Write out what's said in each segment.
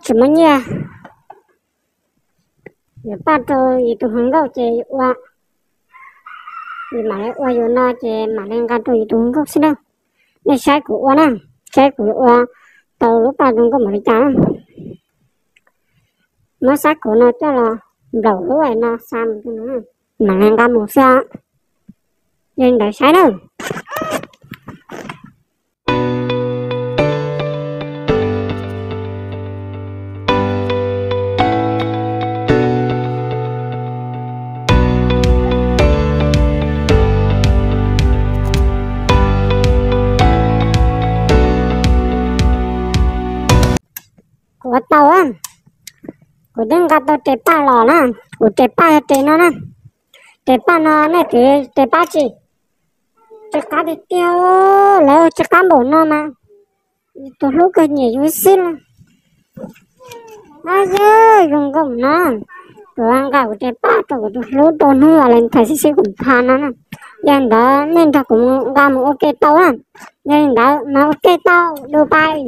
tsis muaj nyiaj, yuav paj rau yus tus hluas nkauj ces ua, yus mam li ua yus no ces mam li nqa rau yus tus hluas nkauj xwb na. Nej saib kuv ua na, saib kuv ua tau lub paj zoo nkauj npaum li cas na. Muab sab kuv no coj los nplaum lub no xa mus rau no, mam li nqa mus xwb. Yog li ntawd saib na. Kuv ua tau, kuv twb nqa tau tes paj los na, kuv tes paj yog tes no na. Tes paj no nej twv tes paj tsi? Tsw qab tiag tiag, lawv tsw qab npaum no mas tus hlub kawg nyiam yus xwb na. Ab yog zoo nkauj no, kuv nqa kuv tes paj rau kuv tus hlub rau hnub Valentine sib sib kuv pha no na. Yog ntawd nej nrog kuv nqa mus ua ke tau na. Yog li ntawd mas ua ke tau, du pais.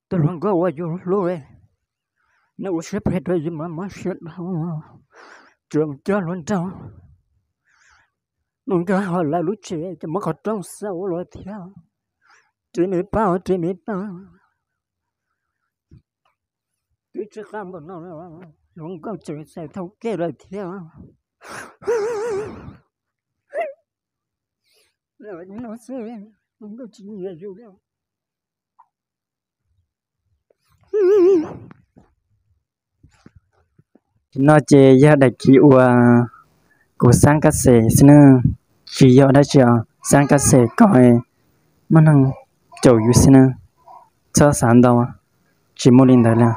Tus hluas nkauj uas yus hlub, nws ua siab phem rau yus mas muab siab dhau, tsuas mus coj hluas nraug, mus nkag hauv lawv lub tsev ces muab qhov rooj xa ua luaj thiab. Ris me paj, ris me paj, twb tsw qab npaum no, hluas nkauj tseem xav thauj kev lawm thiab. No xwb, hluas nkauj tsis nyiam yus li. No ces yog daim khiv uas kuv xab kab xes xwb na, tsis yog dab tsi os, xab kab xes kom muaj neeg caum yus xwb na, txhob xav ntau, tsis muaj li ntawd li.